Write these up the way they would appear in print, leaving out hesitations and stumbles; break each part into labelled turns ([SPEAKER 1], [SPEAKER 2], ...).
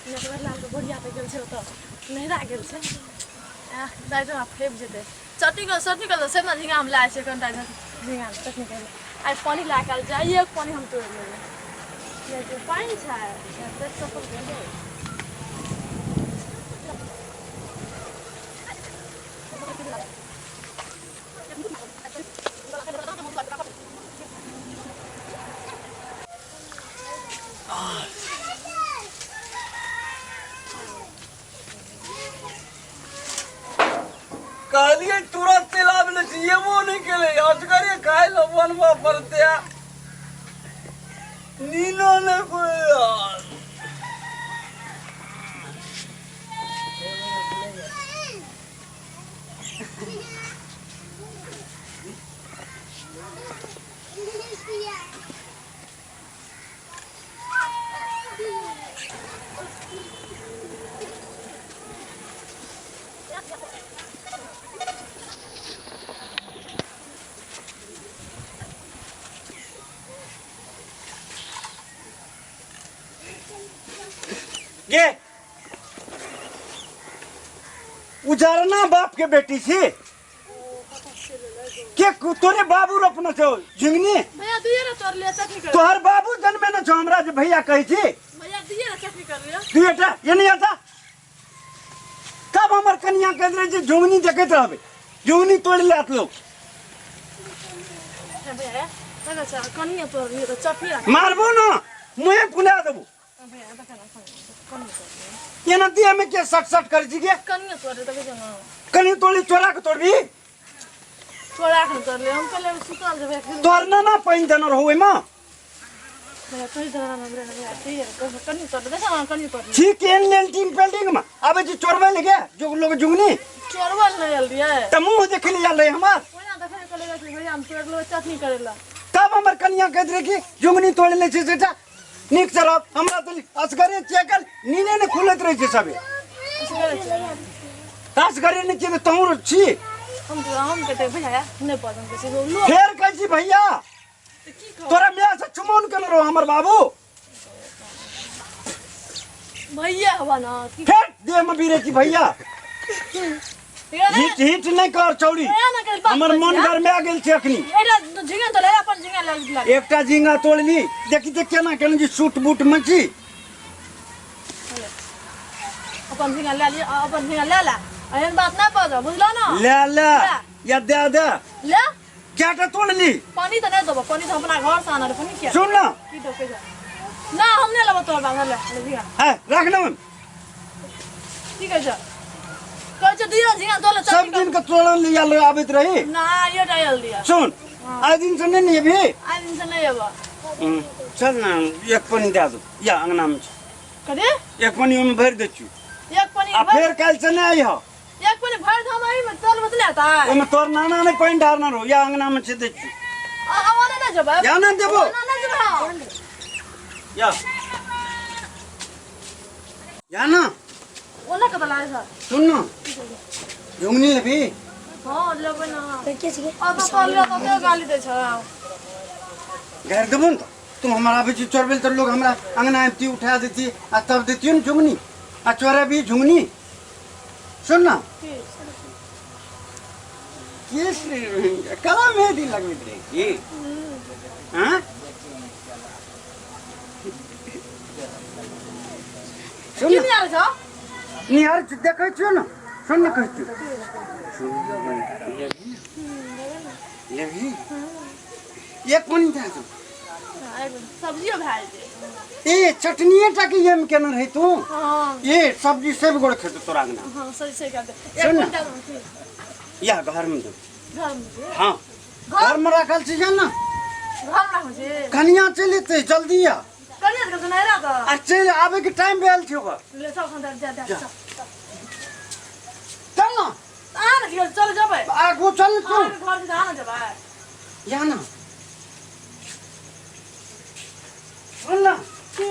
[SPEAKER 1] नटवर लाल के बोरिया तऽ गेल छै ओतऽ नहिरा गेल छै। आह, दाइ तऽ हमरा फेब जेतै। चटनी कर, चटनी कर, से ने झिंगा हम लाए छै कनिटा झिंगा चटनी कर। आइ पानि लए कऽ जाइए, पानि हम तोड़ि लेबै। कियाकि पानि छै देख सफल गेलै।
[SPEAKER 2] कहलिए तुरंत चलि आबि लै छी, एबो नहि केलै। असगरे खाय लए बनबऽ पड़तै, नीनो नहि कोइ। गे उजारना बाप के बेटी छी के तोरे बाबू रोपना छौ झिंगनी?
[SPEAKER 1] भैया दुइये रे तोड़ लिया चटनी कर।
[SPEAKER 2] तोहर बाबू जन्मे न छौ हमरा जे भैया कहै छी।
[SPEAKER 1] भैया दुइये रे चटनी कर लिया।
[SPEAKER 2] दुइये टा एने आता तब हमर कनिया कहैत रहै जे झुंगनी देखैत रहबै, झुंगनी तोड़ि लेत लोक।
[SPEAKER 1] हे भैया देखै छ कनिया तोड़ लिया तऽ चटनी राख।
[SPEAKER 2] मारबो न मुँहे फुला देबो।
[SPEAKER 1] भैया देख न कनिया तोड़ लिया।
[SPEAKER 2] एना देह में के सट सट करै छी गे?
[SPEAKER 1] कनिया तोड़ लिया देखै छ न।
[SPEAKER 2] कनि तोड़ी चोरा के तोड़बी?
[SPEAKER 1] चोरा के तोड़ लिया, हम कहले सुतल जेबै।
[SPEAKER 2] तोहर नाना पानि देने रहौ ओहिमे।
[SPEAKER 1] भैया तोही देना ना हमरा भैया ठीक है कनि तोड़ देख न कनि तोड़।
[SPEAKER 2] ठीक एन लेंटिंग पेंटिंग में आबै छी चोरबै लगे जो लोग जुगनी।
[SPEAKER 1] चोरबल नहीं आयल रहियै।
[SPEAKER 2] त मुंह देखे ले आयल रहे हमर।
[SPEAKER 1] ओना देखै कहले कि भैया हम तोड़ लेबै चटनी करेला।
[SPEAKER 2] तब हमर कनिया कहैत रहे कि जुगनी तोड़ ले छै सेटा नीक से रह, हमरा तऽ असगरे चेकल नीने ने खुलैत रहै छै सबे। असगरे नहि छियै तऽ तहूँ छी।
[SPEAKER 1] हम तो हम कहते भैया नहीं पसंद के छै लो।
[SPEAKER 2] फेर कहै छी भैया
[SPEAKER 1] तऽ की कहब?
[SPEAKER 2] तोरा माय से चुमौन केने रहो हमर बाबू।
[SPEAKER 1] भैया हवा ना की
[SPEAKER 2] फेर देह में बीरे छी भैया। हिट हिट नहि कर चौड़ी, हमर मन गरमाए गेल छै अखनी।
[SPEAKER 1] एकटा झिंगा तो ले अपन झिंगा ले ले।
[SPEAKER 2] एकटा झिंगा तोड़ ली, देखी तऽ केना केना जे सूट बूट में छी।
[SPEAKER 1] अपन झिंगा ले ली, अपन झिंगा ले ले, एहन बात ना बाजऽ बुझलो ना?
[SPEAKER 2] ले ले या दे दे।
[SPEAKER 1] ले
[SPEAKER 2] क्या टा तोड़ ली?
[SPEAKER 1] पानी तो नहीं देबो, पानी तो अपना घर से आना रे, पानी किया?
[SPEAKER 2] सुन ना।
[SPEAKER 1] की दो के जा ना हम नहीं लेबो तोर बात, ले ले झिंगा।
[SPEAKER 2] है रख ना।
[SPEAKER 1] की कहै छ? कहै छ दुइयो झिंगा तोड़ ले।
[SPEAKER 2] सब दिन के तोड़न लिया ले आबैत रही
[SPEAKER 1] ना, ये डायल दिया।
[SPEAKER 2] सुन आइ दिन से नहीं एबी?
[SPEAKER 1] आइ दिन से नहीं एबो।
[SPEAKER 2] चल ना एक पानी दे दो या अंगना में छै।
[SPEAKER 1] कथी?
[SPEAKER 2] एक पानी ओहिमे भरि दै छियौ।
[SPEAKER 1] एक पानी
[SPEAKER 2] आ फेर काल्हि से नहि अइहऽ।
[SPEAKER 1] एक पानी भरि दे, हम एहिमे तोर बदले हेतै।
[SPEAKER 2] ओहिमे तोर नाना नहि पानि ढारने रहौ, या अंगना में छै दै छियौ।
[SPEAKER 1] आ ओने नहि जेबै।
[SPEAKER 2] या नहि देबो।
[SPEAKER 1] ओना नहि जेबै हम।
[SPEAKER 2] या या ना।
[SPEAKER 1] ओना कतऽ लागै छै?
[SPEAKER 2] सुन ना झुंगनी लेबी?
[SPEAKER 1] हँ लेबै ना। आ तऽ तोर लिअ तऽ के गाली दै छै?
[SPEAKER 2] गारि देबो ने तऽ तुम हमरा आबै छी चोरबै तऽ लोग हमरा अंगना आबिती उठा देती आ तब देतियो ने झुंगनी आ चोरेबी झुंगनी। सुन ना केस कला मेहंदी लगबैत रहै की? हाँ सुन
[SPEAKER 1] की
[SPEAKER 2] ना।
[SPEAKER 1] निहारै छौ?
[SPEAKER 2] निहार देखै छियौ ने। सुन ने कहै छियौ, लेबही? एक कोन दए दू।
[SPEAKER 1] सब्जियो भए जेतै।
[SPEAKER 2] ए चटनिए टा के एम केने रही तू?
[SPEAKER 1] हँ।
[SPEAKER 2] ए सब्जी सब गोड़ खेतौ तोरा अंगना।
[SPEAKER 1] हँ सही सही कहते।
[SPEAKER 2] सुन ना।
[SPEAKER 1] एक कुंटल की?
[SPEAKER 2] या घर में दो।
[SPEAKER 1] घर में दे?
[SPEAKER 2] हाँ घर में रखल छी जान ना।
[SPEAKER 1] घर में राखल छी?
[SPEAKER 2] कनिया चलि एतै जल्दी आ।
[SPEAKER 1] कनिया के नहि राख।
[SPEAKER 2] आ चलि आबै के टाइम भेल छै ओकर।
[SPEAKER 1] ले चल खन जा जा चल।
[SPEAKER 2] चल ना।
[SPEAKER 1] आ ना चल जेबै।
[SPEAKER 2] आगू चल तू।
[SPEAKER 1] घर से आ ना जेबै।
[SPEAKER 2] या ना सुन ना।
[SPEAKER 1] की?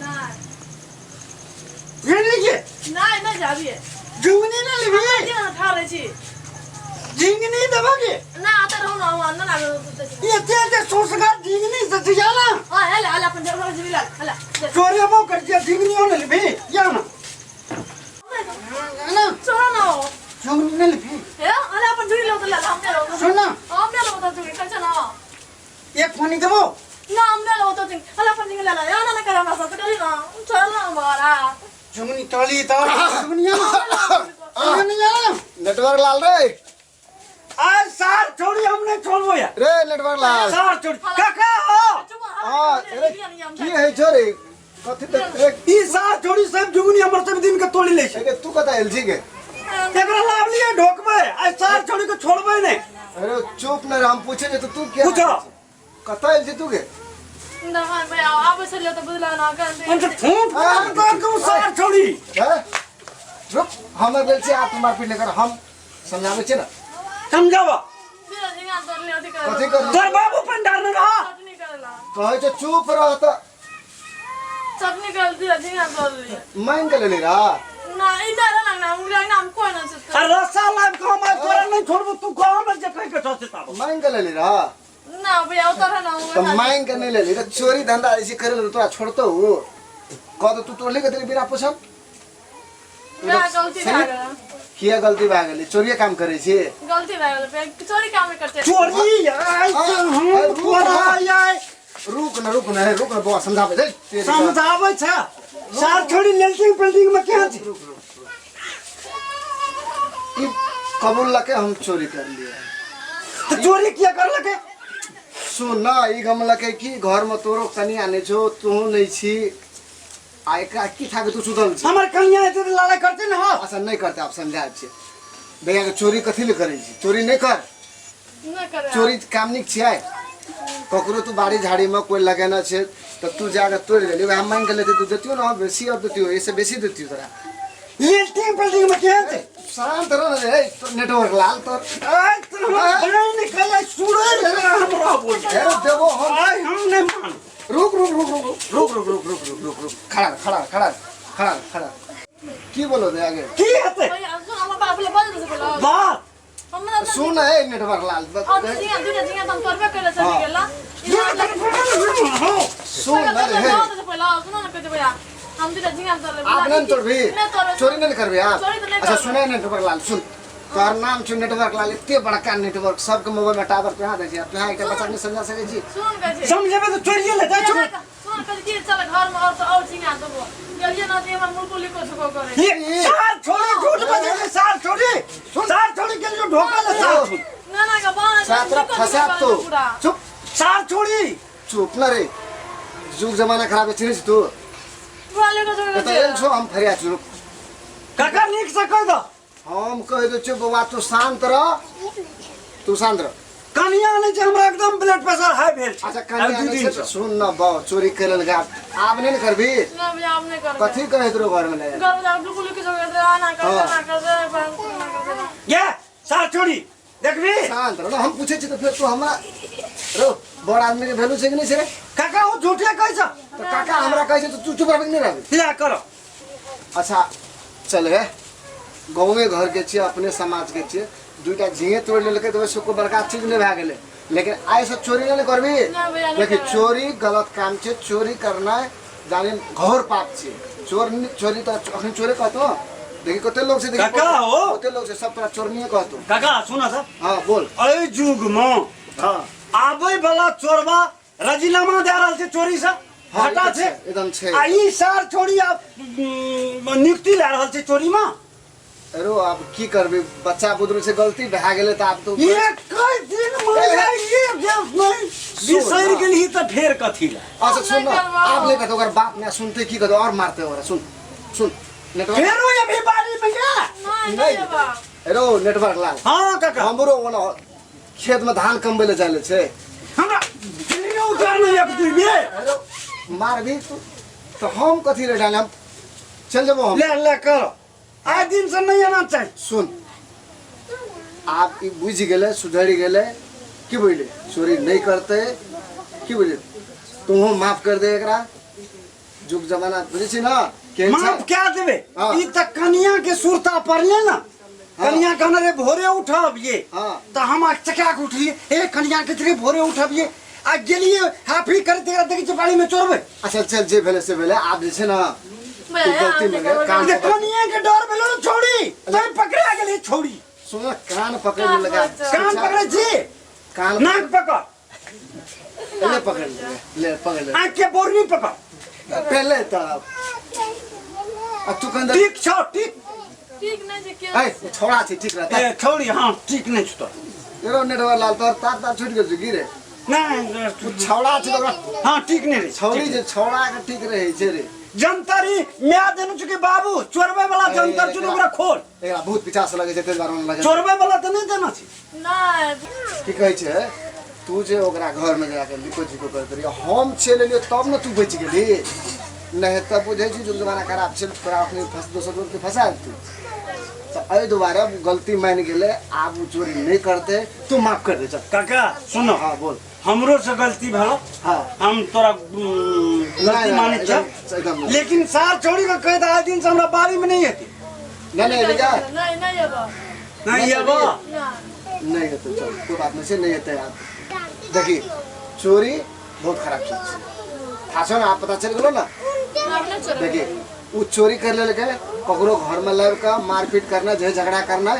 [SPEAKER 1] नहीं।
[SPEAKER 2] ये नहीं के?
[SPEAKER 1] नहीं, नहीं जाबिए।
[SPEAKER 2] जुगनी नहीं लेबी?
[SPEAKER 1] केना खा लै छी?
[SPEAKER 2] झिंगनी देबोगे
[SPEAKER 1] ना आता रहू ना हम अंदर आगे
[SPEAKER 2] एते एते सोसगर झिंगनी से जिया ना
[SPEAKER 1] हां हेला हेला अपन जगह जीवी ला हेला
[SPEAKER 2] चोरेबो कर दिया झिंगनी होने लेबी या ना ना
[SPEAKER 1] छोड़ो ना
[SPEAKER 2] झिंगनी नहीं लेबी
[SPEAKER 1] हे अरे अपन जुड़ी लो तो ला हम ना लो
[SPEAKER 2] सुन ना
[SPEAKER 1] हम ना लो तो जुड़ी कल ना
[SPEAKER 2] एक फोनी देबो
[SPEAKER 1] ना हम ना लो तो जुड़ी अरे अपन जुड़ी ला ला या ना ना करा ना तो करी ना चल ना हमारा
[SPEAKER 2] झिंगनी तली तो झिंगनी झिंगनी
[SPEAKER 3] नेटवर्क लाल रे
[SPEAKER 2] आज सार छोड़ी हमने छोड़बो यार
[SPEAKER 3] रे नेटवर्क लाल
[SPEAKER 2] सार छोड़ी काका हो
[SPEAKER 3] हाँ अरे की है छो रे कथी त रे
[SPEAKER 2] ई सार छोड़ी सब झुगनी हमर सब दिन के तोड़ी ले छै
[SPEAKER 3] अरे तू कता एलजी के
[SPEAKER 2] एकरा लाभ लिए ढोकबे आज सार छोड़ी के छोड़बे नहीं
[SPEAKER 3] अरे चुप न रह, हम पूछे जे तो तू क्या
[SPEAKER 2] पूछो
[SPEAKER 3] कता एलजी तू के
[SPEAKER 1] ना भाई आबे से ले तो बुझला ना कर
[SPEAKER 2] हम तो ठूठ कर के सार छोड़ी
[SPEAKER 3] हैं रुक हमर बेल से आप मारपीट लेकर हम समझावे छे ना
[SPEAKER 2] समझावा
[SPEAKER 3] कथी कर
[SPEAKER 2] तोर बाबू पंडार ने रहा
[SPEAKER 1] चटनी करला
[SPEAKER 3] कहे छे चुप रह त
[SPEAKER 1] चटनी कर दिया झिंगा तोड़ लिया
[SPEAKER 3] मान के लेली रा
[SPEAKER 1] ना इधर ना ना उंगली ना हम कोई ना चुप
[SPEAKER 2] आ रस्सा लाभ के हम आज तोरा नहीं छोड़बो तू गाँव में जे कह के सोचे ताबो
[SPEAKER 3] मान के लेली रा
[SPEAKER 1] ना भैया उतर ना
[SPEAKER 3] तो मान के नहीं लेली रे चोरी धंधा ऐसे करे ले तोरा छोड़तो हो कह तो तू तोड़ली के तेरे बिना पूछल
[SPEAKER 1] मेरा गलती भए गेल
[SPEAKER 3] किया गलती भए गेलै चोरिये काम करै छी
[SPEAKER 1] गलती भए गेल भैया चोरी काम नहि करते
[SPEAKER 2] चोरी आइ हम तोरा आइ
[SPEAKER 3] रुक न रुक न रुक न बौआ समझाबै दे तेरे
[SPEAKER 2] समझाबै छ सार छोड़ी लेल्टिंग पेल्टिंग में क्या छै
[SPEAKER 3] रुक रुक ई कबूल लके हम चोरी कर लिए
[SPEAKER 2] तो चोरी किया कर लके
[SPEAKER 3] सुन न ई गम लके कि घर में तोरो कनिया नहि छौ तोहू नहि छी आ एकरा की था के तू सुतल छी
[SPEAKER 2] हमर कनिया एते तऽ लड़ाई करते न हो
[SPEAKER 3] अच्छा नहि करते आब समझा छियै भैया के चोरी कथी ले करै छी चोरी नहि कर
[SPEAKER 1] नहि करे
[SPEAKER 3] चोरी काम नीक छियै ककरो तू बाड़ी झाड़ी में कोई लगेने छै तऽ तू जाके तोड़ि लेली वएह मांगि के लेती तू देतियो ने बेसी और देतियो एहिसँ बेसी देतियो तोरा
[SPEAKER 2] लेल्टिंग पेल्टिंग में क्या छै
[SPEAKER 3] शांत रह ने रे तोर नेटवर्क लाल तोर
[SPEAKER 2] आइ तो हमर बना निकल आइ सुड़े हमरा बोल
[SPEAKER 3] हे देबो हम
[SPEAKER 2] आइ हम नहीं मान
[SPEAKER 3] रुक रुक रुक रुक रुक रुक रुक रुक रुक रुक रुक खड़ा रह, खड़ा रह, खड़ा रह, खड़ा रह, खड़ा रह। की बोलो रे आगे
[SPEAKER 2] की हेतै
[SPEAKER 1] भैया सुन हमर बाप ले बजल से बोला
[SPEAKER 2] बात
[SPEAKER 1] हमरा तऽ
[SPEAKER 3] सुन है नेटवर्क लाल
[SPEAKER 1] और झिंगा दुटा झिंगा तऽ हम तोड़बे कयले चलि गेल
[SPEAKER 2] हो
[SPEAKER 3] सुन न रे हे
[SPEAKER 1] हम दुटा झिंगा तोड़ले
[SPEAKER 3] आप नहीं तोड़बी
[SPEAKER 1] नहि तोड़बै
[SPEAKER 3] चोरी नहीं करबी आप
[SPEAKER 1] चोरी तऽ नहि
[SPEAKER 3] अच्छा
[SPEAKER 1] करबै।
[SPEAKER 3] सुने नेटवर्क लाल सुन तोहर नाम छौ नेटवर्क लाल एते बड़का नेटवर्क सबके मोबाइल में टावर पे दै छै तोहाँ एकटा बच्चा नहीं समझा सकै छी
[SPEAKER 1] सुन कहै छै
[SPEAKER 2] समझेबे तऽ चोरिये ले जाइ छौ
[SPEAKER 1] सुन कहै छै कि चल घर में और तो और झिंगा देबो गेलियै ना जे हमर मुर्को लिको छुको करे
[SPEAKER 2] ये सार छोड़ी झूठ बजे छै सार छोड़ी सार छोड़ी के लिए ढोका ले सार छोड़ी
[SPEAKER 1] ना ना के बाहर
[SPEAKER 3] सातरा फंसा तो चुप
[SPEAKER 2] सार छोड़ी
[SPEAKER 3] चुप न रे जुग जमाना खराब है चिन्है छी तू
[SPEAKER 1] पूरा लिको छुको
[SPEAKER 3] एतऽ एल छौ हम फरिया छी रुक
[SPEAKER 2] काका नीक से कह दो
[SPEAKER 3] हम कहि दै छियौ बौआ तू शान्त रह तू शान्त रह
[SPEAKER 2] कनिया नहि छै हमरा एकदम ब्लड प्रेशर हाई भेल छै
[SPEAKER 3] अच्छा
[SPEAKER 2] आब
[SPEAKER 3] कनिया
[SPEAKER 2] दू
[SPEAKER 3] नहि
[SPEAKER 2] दिन
[SPEAKER 3] छै
[SPEAKER 2] से
[SPEAKER 3] तऽ सुन न बौ चोरी करै लए आब नहि ने करबी
[SPEAKER 1] ना भैया आब नहि करबै
[SPEAKER 3] कथी कहैत रहो घरमे ले
[SPEAKER 1] घर में जाके बिल्कुल लिको छुको करे ना कर ना कर ना कर
[SPEAKER 2] ये सार छोड़ी देखबी
[SPEAKER 3] शान्त रह न हम पूछै छी तऽ फेर तू हमरा रौ बड़ आदमी के वैल्यू छै कि नहि छै रे
[SPEAKER 2] काका ओ झूठे कहै छ
[SPEAKER 3] तऽ काका हमरा कहै छै तऽ तू चुप रहबी कि नहि रहबी
[SPEAKER 2] ला करो
[SPEAKER 3] अच्छा चल हे गाँवे घरके छियै अपने समाजके छियै दुइटा झिँगे तोड़ि लेलकै तऽ ओहिसँ कोइ बड़का चीज नहि भए गेलै लेकिन आइसँ चोरी नहि ने करबी
[SPEAKER 1] नहि भैया, नहि
[SPEAKER 3] देखी
[SPEAKER 1] करबै।
[SPEAKER 3] चोरी गलत काम छै चोरी करनाइ जाने घोर पाप छै चोर चोरी तऽ अखन चोरे कहतो देखी कते लोग छै देखी
[SPEAKER 2] काका हो।
[SPEAKER 3] कते लोग छै सब तोरा चोरनीये कहतो
[SPEAKER 2] काका सुन सर
[SPEAKER 3] हाँ बोल
[SPEAKER 2] एहि युग में
[SPEAKER 3] हाँ
[SPEAKER 2] आबै वाला चोरबा राजीनामा दे रहल छै चोरी से
[SPEAKER 3] हाँ,
[SPEAKER 2] घटा
[SPEAKER 3] ई तऽ
[SPEAKER 2] छै
[SPEAKER 3] एकदम छै
[SPEAKER 2] आ ई सार छोड़ी आब नियुक्ति लए रहल छै चोरी में
[SPEAKER 3] अरे आब की करबी बच्चा बुदरू से गलती भए गेलै तऽ आब तो
[SPEAKER 2] एक दिन में एक नहीं बिसरि गेलही तऽ फेर कथी लए
[SPEAKER 3] अच्छा सुन न
[SPEAKER 1] नहि करबौ।
[SPEAKER 3] आब नहि कहतो ओकर बाप माय सुनते की कहतो और मारते ओकरा सुन सुन नेटवर्क
[SPEAKER 2] फेरो अभी बारी में गया
[SPEAKER 1] नहीं
[SPEAKER 3] नहीं
[SPEAKER 1] नहीं बाबा
[SPEAKER 3] हेलो नेटवर्क लाल
[SPEAKER 2] हाँ काका
[SPEAKER 3] हमरो ओना खेत में धान कमबै लए जाय छै
[SPEAKER 2] हमरा दिल्ली उतारने एक दुई बेर
[SPEAKER 3] हेलो मारबी तू तऽ हम कथी रे डाले हम चल जेबो हम
[SPEAKER 2] ले ले कर आइ दिन से नहीं आना चाही
[SPEAKER 3] सुन आब ई बुझि गेलै सुधरि गेलै की बुझली चोरी नहि करतै की बुझली तोहूँ माफ कर दे एकरा जुग जमाना बुझै छी ने केहन छै?
[SPEAKER 2] माफ क्या देबे
[SPEAKER 3] हाँ।
[SPEAKER 2] ई तऽ कनिया के सुरता पड़ले ना कनिया कहने रे भोरे उठब ये।
[SPEAKER 3] हाँ।
[SPEAKER 2] तऽ हम चका के उठलिए, हे कनिया के रे भोरे उठब ये, आ गेलिए हाफी करते करते देखै छियै बाड़ी में चोरबै।
[SPEAKER 3] अच्छा चल, जे भेलै से भेलै, आब जे छै ने तू गलती में गए, कान
[SPEAKER 2] जे कनिया के डर भेलो ने छौड़ी, तै पकड़ा गेलै छौड़ी।
[SPEAKER 3] सुन, कान पकड़ लगा,
[SPEAKER 2] कान पकड़ै छी,
[SPEAKER 3] कान
[SPEAKER 2] नाक पकड़,
[SPEAKER 3] ले पकड़ ले, ले पकड़ ले,
[SPEAKER 2] आँख के बोरनी पकड़
[SPEAKER 3] पहले त आ तू कंदर
[SPEAKER 2] ठीक छौ, ठीक
[SPEAKER 1] ठीक नहीं छै के
[SPEAKER 3] ए छोड़ा छै, ठीक रहता
[SPEAKER 2] ए छौड़ी। हां ठीक नहीं छौ तो
[SPEAKER 3] एरो नेटवर लाल तोर तार तार छूट गेल छौ की रे?
[SPEAKER 2] नहीं
[SPEAKER 3] तू छौड़ा छै तोरा।
[SPEAKER 2] हां ठीक नहीं रे
[SPEAKER 3] छौड़ी जे छौड़ा के ठीक रहे छै रे।
[SPEAKER 2] जंतरी म्या देने चुके बाबू, चोरबै वाला जंतर चुन ओकरा खोल।
[SPEAKER 3] एकरा बहुत पीछा से लगे छै, तेज बार लगे।
[SPEAKER 2] चोरबै वाला तऽ नहि देना छै।
[SPEAKER 1] नहीं
[SPEAKER 3] की कहै छै तू जे ओकरा घर में जाके लिखो झिको करैत रही, हम चलि एलियो तब ने तू बचि गेली, नहीं तब बुझै छी जो जमाना खराब छै, तोरा अपने फस दोसर लोग के फंसा देतौ। तऽ एहि दुआरे गलती मानि गेलै, आब ओ चोरी नहि करतै, तू माफ कर दे चल।
[SPEAKER 2] काका सुनो।
[SPEAKER 3] हाँ बोल।
[SPEAKER 2] हमरो से गलती भेलो।
[SPEAKER 3] हाँ।
[SPEAKER 2] हम तोरा गलती मानै
[SPEAKER 3] एकदम,
[SPEAKER 2] छियौ,
[SPEAKER 3] एकदम।
[SPEAKER 2] लेकिन सार छौड़ी के कहि दे आइ दिन से हमरा बाड़ी में नहीं हेतै।
[SPEAKER 3] नहीं नहीं लिखा
[SPEAKER 1] नहीं नहीं एबो
[SPEAKER 2] नहीं अबो
[SPEAKER 1] नहीं
[SPEAKER 3] नहीं हेतै, चल कोई बात नहीं छै, नहीं हेतै। आब देखी चोरी बहुत खराब चीज छै, थाह छौ ने, आब पता चलि गेलो ने।
[SPEAKER 1] अपने चोर
[SPEAKER 3] देखी ओ चोरी कर लेलकै, ककरो घर में लाबि कऽ मारपीट करना, जे झगड़ा करना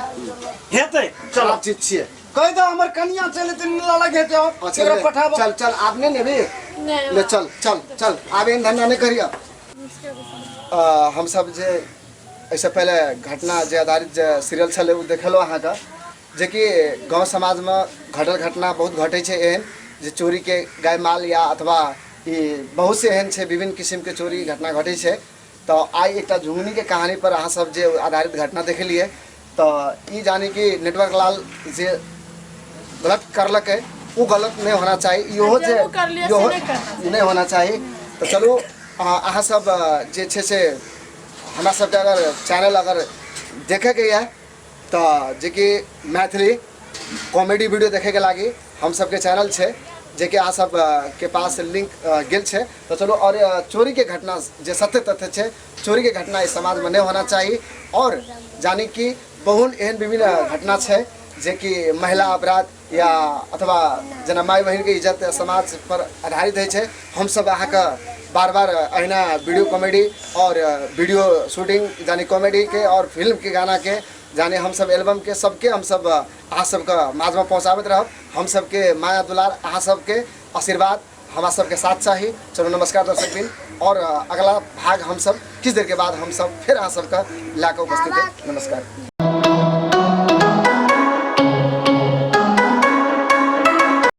[SPEAKER 2] हेतै, चलो
[SPEAKER 3] खराब चीज छियै।
[SPEAKER 2] कहि दे हमर कनिया चलि एतै, नीला लग हेतै और
[SPEAKER 3] अच्छा,
[SPEAKER 2] एकरा
[SPEAKER 3] ले,
[SPEAKER 2] पठाबो।
[SPEAKER 3] चल चल आब नहीं नेबी,
[SPEAKER 1] नहीं
[SPEAKER 3] ले चल चल चल, आब एहन धंधा नहीं करियो। हम सब जे एहिसँ पहिले घटना जे आधारित जे सीरियल छलै ओ देखेलहुँ अहाँके, जेकि गाँव समाजमे घटल घटना बहुत घटै छै एहन जे चोरीके गाय माल या अथवा ई बहुत से एहन छै विभिन्न किसिमके चोरी घटना घटै छै। तऽ आइ एकटा झुंगनीके कहानी पर अहाँ सब जे आधारित घटना देखेलियै, तऽ ई जानी कि नेटवर्क लाल जे गलत करलकै ओ गलत नहि होना चाही, इहो जे
[SPEAKER 1] जे ओ करलियै से
[SPEAKER 3] इहो
[SPEAKER 1] नहि करना चाही।
[SPEAKER 3] नहि होना चाही। तऽ चलू अहाँ सब जे छै से हमरा सबके अगर चैनल अगर देखैके यऽ तऽ जेकि मैथिली कॉमेडी वीडियो देखैके लागि हम सबके चैनल छै, जेकि अहाँ सब के पास लिंक गेल छै। तऽ चलू, और चोरीके घटना जे सत्य तथ्य छै, चोरीके घटना इस समाजमे नहि होना चाही, और जानी कि बहुत एहन विभिन्न घटना छै जेकि महिला अपराध या अथवा जेना माय बहिनके इज्जत समाज पर आधारित होइ छै। हमसब अहाँके बार बार अहिना वीडियो कॉमेडी और वीडियो शूटिंग जानी कॉमेडी के और फिल्म के गाना के जानी हमसब एल्बम के सबके हमसब अहाँ सबके माझमे पहुँचाबैत रहब। हम सबके माया दुलार अहाँ सबके आशीर्वाद हमरा सबके साथ चाही। चलू नमस्कार दर्शक बिन, और अगला भाग हमसब किछु देर के बाद हमसब फेर अहाँ सबके लए कऽ उपस्थित है। नमस्कार।